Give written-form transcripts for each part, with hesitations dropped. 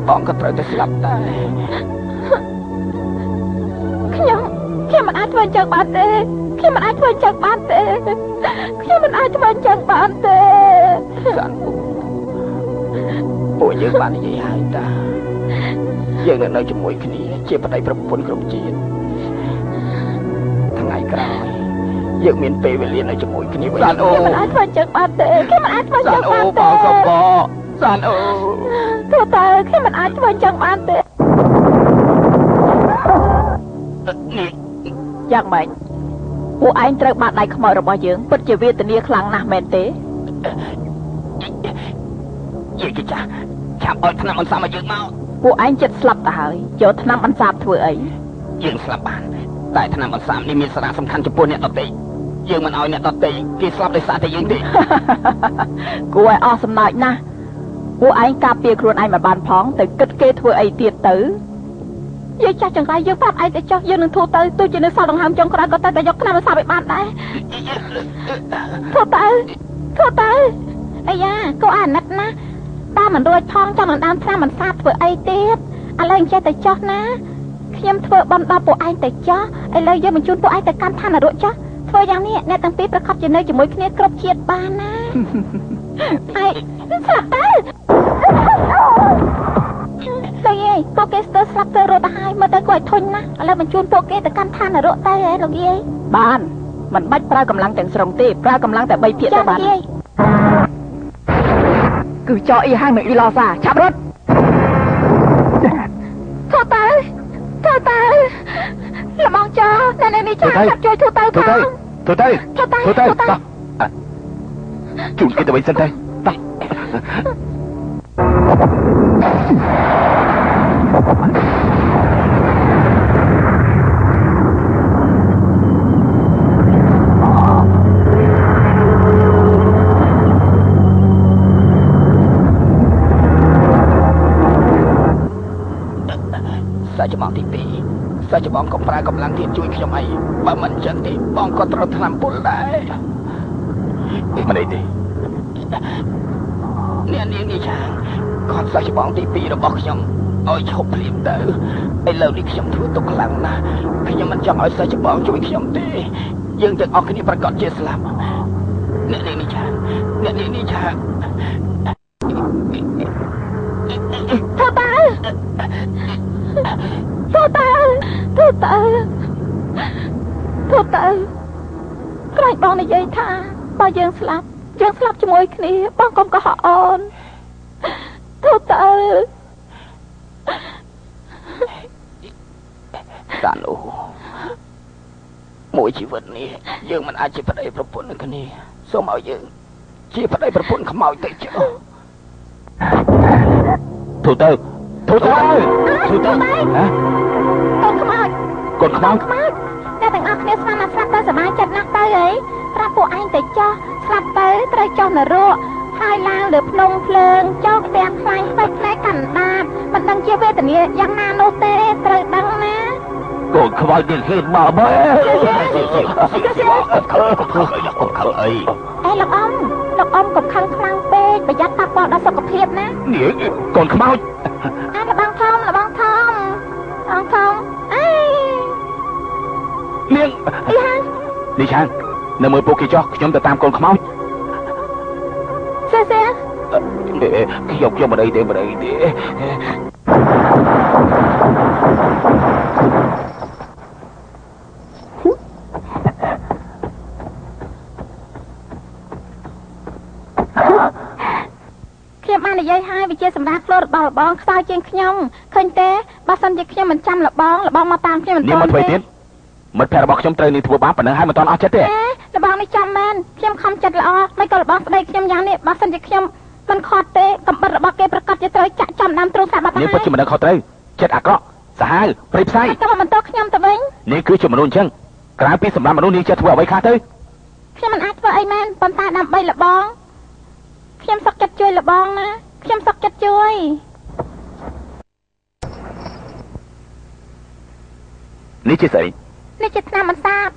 បងក៏ត្រូវតែស្លាប់ដែរខ្ញុំមិនអាចធ្វើអញ្ចឹងបានទេខ្ញុំមិនអាចធ្វើអញ្ចឹងបានទេខ្ញុំមិនអាចធ្វើអញ្ចឹងបានទេសានអូពួកយើងបាននិយាយហើយតាយើងនៅជាមួយគ្នាជាប្តីប្រពន្ធគ្រប់ជាតិថ្ងៃក្រោយយើងមានពេលវេលានៅជាមួយគ្នាវិញសានអូខ្ញុំមិនអាចធ្វើអញ្ចឹងបានទេខ្ញុំមិនអាចធ្វើអញ្ចឹងបានទេបងក៏បសានអូទោះតែខ្ញុំមិនអាចធ្វើអញ្ចឹងបានទេយ៉ាងម៉េចពួកឯងត្រូវបាត់ដៃខ្មោចរបស់យើងពិតជាវេទនាខ្លាំងណាស់មែនទេយាយគេចាស់ឆាប់ឲ្យថ្នាំអន្សាបឲ្យយើងមកពួកឯងចិត្តស្លាប់ទៅហើយយកថ្នាំអន្សាបធ្វើអីយើងស្លាប់បានតែថ្នាំអន្សាបនេះមានសារៈសំខាន់ចំពោះអ្នកដទៃយើងមិនឲ្យអ្នកដទៃគេស្លាប់ដោយសារតែយើងទេគួរឲ្យអស់សំណើចណាស់ពួកឯងការពារខ្លួនឯងមិនបានផងទៅគិតគេធ្វើអីទៀតទៅយាយចាស់ចង្រៃយើងប្រាប់ឯងទៅចុះយើងនឹងធូរទៅទោះជានៅសល់ដង្ហើមចុងក្រោយក៏តែយកថ្នាំអន្សាបឲ្យបានដែរធូរទៅធូរទៅអាយ៉ាកូអាណិតណាស់តាមមិនរួចផងចង់នឹងដើមថ្នាំអន្សាបធ្វើអីទៀតឥឡូវអញ្ចេះទៅចុះណាខ្ញុំធ្វើបន់ដល់ពួកឯងទៅចុះឥឡូវយើងបញ្ជូនពួកឯងទៅកាន់ឋាននរកចុះធ្វើយ៉ាងនេះអ្នកទាំងពីរប្រកបជានៅជាមួយគ្នាគ្រប់ជាតិបានណាឯងស្លាប់ទៅលោកយាយពួកគេស្ទើរស្លាប់ទៅរត់ទៅហើយមើលទៅគួរឲ្យធុញណាស់ឥឡូវបញ្ជូនពួកគេទៅកាន់ឋាននរកទៅហ៎លោកយាយបានមិនបាច់ប្រើកម្លាំងទាំងស្រុងទេប្រើកម្លាំងតែ3ភាគទៅបានគឺចោអ៊ីហាងនិងអ៊ីឡសាឆាប់រត់ធូទៅធូទៅលបងចោណែនេះឆាប់ជួយធូទៅផងធូទៅធូទៅធូទៅតោះជូនគេទៅវិញសិនទៅតោះសាច់ច្បងទី2សាច់ច្បងកុំប្រើកម្លាំងទៀតជួយខ្ញុំអីបើមិនអញ្ចឹងទេបងក៏ត្រូវថ្នាំពុលដែរមិនអីទេអ្នកនាងនេះឆាងគាត់សាច់ច្បងទី2របស់ខ្ញុំឲ្យឈប់ភ្លាមទៅឥឡូវនេះខ្ញុំធ្វើទុកខ្លាំងណាស់ខ្ញុំមិនចង់ឲ្យសាច់ច្បងជួយខ្ញុំទេយើងទាំងអស់គ្នាប្រកាសជាស្លាប់អ្នកនាងនេះឆាងអ្នកនាងនេះឆាងធ្វើទៅធូទៅធូទៅធូទៅក្រែងបងនិយាយថាបើយើងស្លាប់យើងស្លាប់ជាមួយគ្នាបងកុំកុហកអូនធូទៅសានអូមួយជីវិតនេះយើងមិនអាចជាប្តីប្រពន្ធនឹងគ្នាសូមឲ្យយើងជាប្តីប្រពន្ធខ្មោចទៅចុះធូទៅធូទៅធូទៅហ៎កូនខ្មោចកូនខ្មោចអ្នកទាំងអស់គ្នាស្មានថាស្លាប់ទៅសប្បាយចិត្តណាស់ទៅអីប្រាប់ពួកឯងទៅចោះស្លាប់ទៅត្រូវចុះនរកហើយឡើងលើភ្នំភ្លើងចោលផ្ទះខ្លាញ់ខ្វេះខ្នែកាន់ដាបមិនដឹងជាវេទនាយ៉ាងណានោះទេត្រូវដឹងណាកូនខ្មោចនេះហ៊ានមកមើលអីអេលោកអ៊ំលោកអ៊ំកុំខឹងខ្លាំងពេកប្រយ័ត្នប៉ះពាល់ដល់សុខភាពណានេះកូនខ្មោចអាលបងធំលបងធំអង្គធំអេនាងនេះឆាងនៅមើលពួកគេចោះខ្ញុំទៅតាមកូនខ្មោចសេសេខ្ញុំមិនអីទេមិនអីទេខ្ញុំបាននិយាយហើយវិជាសម្រាប់ខ្លួនរបស់លបងខ្សោយជាងខ្ញុំឃើញទេបើសិនជាខ្ញុំមិនចាំលបងលបងមកតាមខ្ញុំមិនទាន់ទេនេះមិត្តភក្តិរបស់ខ្ញុំត្រូវនឹងធ្វើបាបប៉ុណ្ណឹងហើយមិនទាន់អស់ចិត្តទេលបងនេះចាំមែនខ្ញុំខំចិត្តល្អមិនក៏លបងស្ដីខ្ញុំយ៉ាងនេះបើសិនជាខ្ញុំមិនខត់ទេកំបិតរបស់គេប្រកាសជាត្រូវចាក់ចំដើមទ្រូងសាប់បាត់ហើយនេះពិតជាមិនដឹងខុសត្រូវចិត្តអាក្រក់សាហាវព្រៃផ្សៃក៏មិនបន្តខ្ញុំទៅវិញនេះគឺជាមនុស្សអញ្ចឹងក្រៅពីសម្រាប់មនុស្សនេះចេះធ្វើអ្វីខ្លះទៅខ្ញុំមិនអាចធ្វើអីមែនប៉ុន្តែដើម្បីលបងខ្ញុំសុខចិត្តជួយលបងណាខ្ញុំសុខចិត្តជួយនេះជាស្អីនេះជាថ្នាំអន្សាប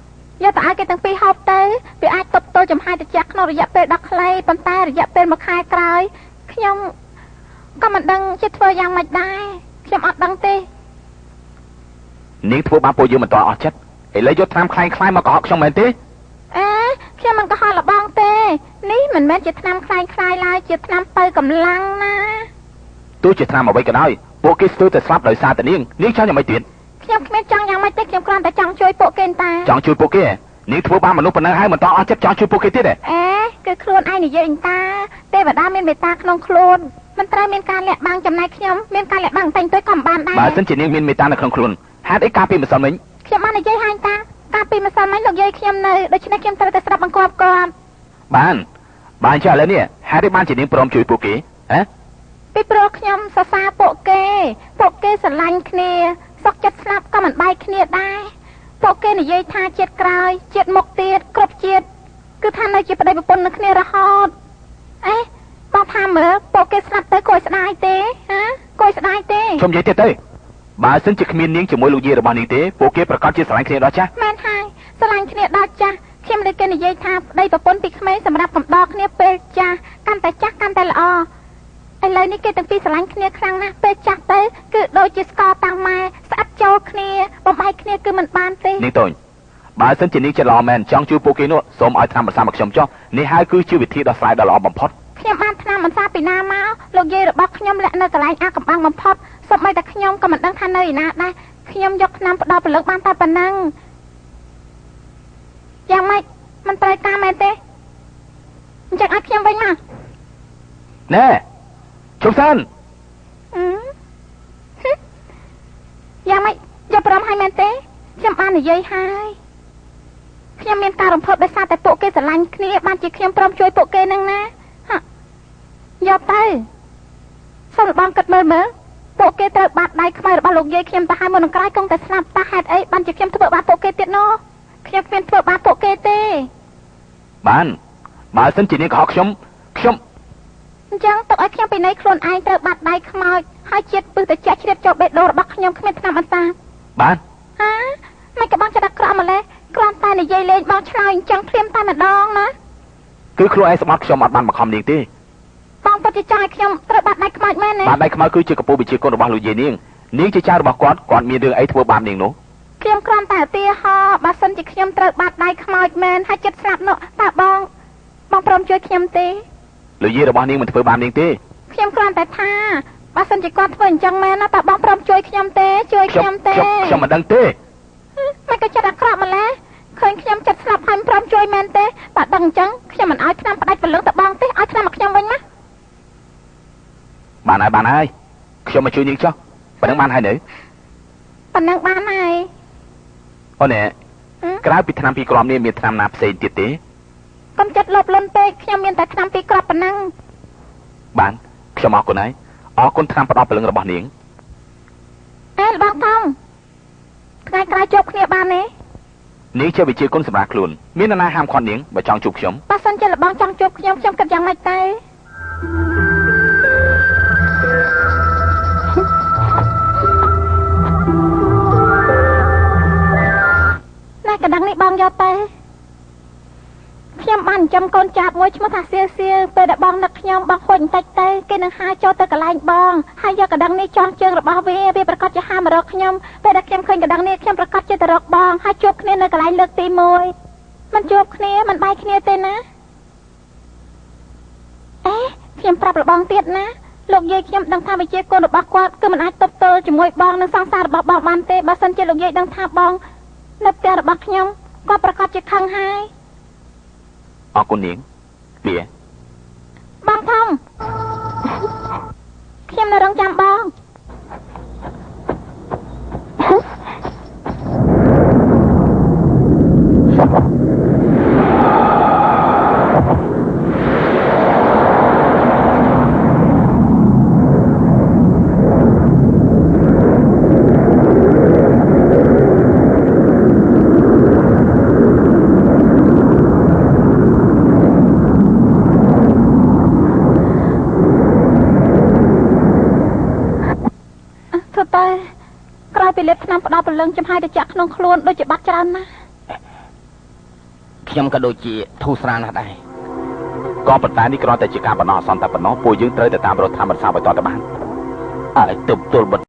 យកទៅឲ្យគេទាំងពីរហូបទៅវាអាចទប់ទល់ចំហាយត្រជាក់ក្នុងរយៈពេលដ៏ខ្លីប៉ុន្តែរយៈពេលមួយខែក្រោយខ្ញុំ ក៏មិនដឹងជាធ្វើយ៉ាងម៉េចដែរខ្ញុំអត់ដឹងទេនាងធ្វើបាបពួកយើងមិនទាន់អស់ចិត្តឥឡូវយកថ្នាំខ្លែងខ្លាយមកកុហកខ្ញុំមែនទេអេខ្ញុំមិនកុហកលបងទេនេះមិនមែនជាថ្នាំខ្លែងខ្លាយឡើយជាថ្នាំបើកម្លាំងណាទោះជាថ្នាំអ្វីក៏ដោយពួកគេស្ទើរតែស្លាប់ដោយសារតែនាងនាងចង់យ៉ាងម៉េចទៀតខ្ញុំគ្មានចង់យ៉ាងម៉េចទេខ្ញុំគ្រាន់តែចង់ជួយពួកគេតាចង់ជួយពួកគេនាងធ្វើបាបមនុស្សប៉ុណ្ណឹងហើយមិនតអស់ចិត្តចង់ជួយពួកគេទៀតទេអេគឺខ្លួនឯងនិយាយអញតាទេវតាមានមេត្តាក្នុងខ្លួនមិនត្រូវមានការលាក់បាំងចំណែកខ្ញុំមានការលាក់បាំងតែងទួយក៏មិនបានដែរបើសិនជានាងមានមេត្តានៅក្នុងខ្លួនហេតុអីកាលពីម្សិលមិញខ្ញុំបាននិយាយហើយតាកាលពីម្សិលមិញលោកយាយខ្ញុំនៅដូច្នេះខ្ញុំត្រូវតែស្ដាប់បង្គាប់គាត់បានបានចាឥឡូវនេះហេតុអីបានជានាងព្រមជួយពួកគេហ៎ពីព្រោះខ្ញុំសរសើរពួកគេពួកគេស្រឡាញ់គ្នាសុខចិត្តស្លាប់ក៏មិនបែកគ្នាដែរពួកគេនិយាយថាជាតិក្រោយជាតិមុខទៀតគ្រប់ជាតិគឺថានៅជាប្តីប្រពន្ធនឹងគ្នារហូតអេបងថាមើលពួកគេស្លាប់ទៅគួរស្ដាយទេហ៎គួរស្ដាយទេខ្ញុំនិយាយទៀតទៅបើសិនជាគ្មាននាងជាមួយលោកយាយរបស់នាងទេពួកគេប្រកាសជាស្រឡាញ់គ្នាដល់ចាស់មែនហើយស្រឡាញ់គ្នាដល់ចាស់ខ្ញុំលើគេនិយាយថាប្តីប្រពន្ធពីក្មេងសម្រាប់កំដរគ្នាពេលចាស់កាន់តែចាស់កាន់តែល្អឥឡូវនេះគេទាំងពីរស្រឡាញ់គ្នាខ្លាំងណាស់ពេលចាស់ទៅគឺដូចជាស្ករតាំងម៉ែស្អិតចូលគ្នាបំបែកគ្នាគឺមិនបានទេនាងតូចបើសិនជានាងចិត្តល្អមែនចង់ជួយពួកគេនោះសូមឲ្យថ្នាំបន្សាមកខ្ញុំចុះនេះហើយគឺជាវិធីដោះស្រាយដ៏ល្អបំផុតខ្ញុំបានថ្នាំបន្សាពីណាមកលោកយាយរបស់ខ្ញុំលាក់នៅកន្លែងអាកំបាំងបំផុតសូម្បីតែខ្ញុំក៏មិនដឹងថានៅឯណាដែរខ្ញុំយកថ្នាំផ្ដល់ព្រលឹងបានតែប៉ុណ្ណឹងយ៉ាងម៉េចមិនត្រូវការមែនទេអញ្ចឹងឲ្យខ្ញុំវិញមកណែជុំសិនយ៉ាងម៉េចយកព្រមឲ្យមែនទេខ្ញុំបាននិយាយហើយខ្ញុំមានការរំភើបដោយសារតែពួកគេស្រឡាញ់គ្នាបានជាខ្ញុំព្រមជួយពួកគេនឹងណាយកទៅសូមលបងគិតមើលមើលពួកគេត្រូវបាត់ដៃខ្មៅរបស់លោកយាយខ្ញុំទៅហើយមុននឹងក្រោយគង់តែស្លាប់តើហេតុអីបានជាខ្ញុំធ្វើបាបពួកគេទៀតណោះខ្ញុំគ្មានធ្វើបាបពួកគេទេបានបើសិនជានាងកុហកខ្ញុំខ្ញុំអញ្ចឹងទុកឲ្យខ្ញុំពីនៃខ្លួនឯងត្រូវបាត់ដៃខ្មោចហើយជាតិពឹសតិចជ្រាបចូលបេះដូងរបស់ខ្ញុំគ្មានថ្នាំអន្សាបានហាមិនក៏បងចិត្តអាក្រក់ម្ល៉េះគ្រាន់តែនិយាយលេងបងឆ្លើយអញ្ចឹងភ្លាមតែម្ដងណាគឺខ្លួនឯងស្បត់ខ្ញុំអត់បានបង្ខំនាងទេបងពិតជាចង់ឲ្យខ្ញុំត្រូវបាត់ដៃខ្មោចមែនទេបាត់ដៃខ្មោចគឺជាកពូវិជាគុណរបស់លោកយាយនាងនាងជាចៅរបស់គាត់គាត់មានរឿងអីធ្វើបាបនាងនោះខ្ញុំគ្រាន់តែឧទាហរណ៍បើសិនជាខ្ញុំត្រូវបាត់ដៃខ្មោចមែនហើយចិត្តស្លាប់នោះតើបងបងព្រមជួយខ្ញុំទេលោកយាយរបស់នាងមិនធ្វើបាបនាងទេខ្ញុំគ្រាន់តែថាបើសិនជាគាត់ធ្វើអញ្ចឹងមែនណាតើបងព្រមជួយខ្ញុំទេជួយខ្ញុំទេខ្ញុំមិនដឹងទេមិនក៏ចិត្តអាក្រក់ម្ល៉េះឃើញខ្ញុំចិត្តស្លាប់ហើយព្រមជួយមែនទេបើដឹងអញ្ចឹងខ្ញុំមិនឲ្យថ្នាំផ្ដាច់ព្រលឹងទៅបងទេឲ្យថ្នាំមកខ្ញុំវិញណាបានហើយបានហើយខ្ញុំមកជួយនាងចុះប៉ុណ្ណឹងបានហើយនៅប៉ុណ្ណឹងបានហើយអូនក្រៅពីថ្នាំពីរគ្រាប់នេះមានថ្នាំណាផ្សេងទៀតទេកុំចិត្តលោភលន់ពេកខ្ញុំមានតែថ្នាំពីរគ្រាប់ប៉ុណ្ណឹងបានខ្ញុំអរគុណហើយអរគុណថ្នាំផ្ដល់ព្រលឹងរបស់នាងអេបងថងថ្ងៃក្រោយជួបគ្នាបានទេនាងជាវិជាគុណសម្រាប់ខ្លួនមាននរណាហាមឃាត់នាងបើចង់ជួបខ្ញុំបើសិនជាលបងចង់ជួបខ្ញុំខ្ញុំគិតយ៉ាងម៉េចទៅណែកណ្ដឹងនេះបងយកទៅខ្ញុំបានចិញ្ចឹមកូនចាបមួយឈ្មោះថាសៀសៀពេលដែលបងនឹកខ្ញុំបងហួចបន្តិចទៅគេនឹងហើចូលទៅកន្លែងបងហើយយកកណ្ដឹងនេះចងជើងរបស់វាវាប្រកាសជាហើមករកខ្ញុំពេលដែលខ្ញុំឃើញកណ្ដឹងនេះខ្ញុំប្រកាសជាទៅរកបងហើយជួបគ្នានៅកន្លែងលើកទី1មិនជួបគ្នាមិនបែកគ្នាទេណាអេខ្ញុំប្រាប់លបងទៀតណាលោកយាយខ្ញុំដឹងថាវិជាគុណរបស់គាត់គឺមិនអាចទប់ទល់ជាមួយបងនិងសង្សាររបស់បងបានទេបើសិនជាលោកយាយដឹងថាបងនៅផ្ទះរបស់ខ្ញុំគាត់ប្រកាសជាខឹងហើយអរគុណនាងវាបងថងខ្ញុំនៅរងចាំបង ដល់ព្រលឹងចំហាយត្រជាក់ក្នុងខ្លួនដូចជាបាត់ច្រើនណាស់ ខ្ញុំក៏ដូចជាធូរស្រាលណាស់ដែរ ក៏ប៉ុន្តែនេះគ្រាន់តែជាការបណ្ដោះអាសន្នតែប៉ុណ្ណោះពួកយើងត្រូវតែតាមរកថ្នាំបន្សាបឲ្យតតែបានអាចទប់ទល់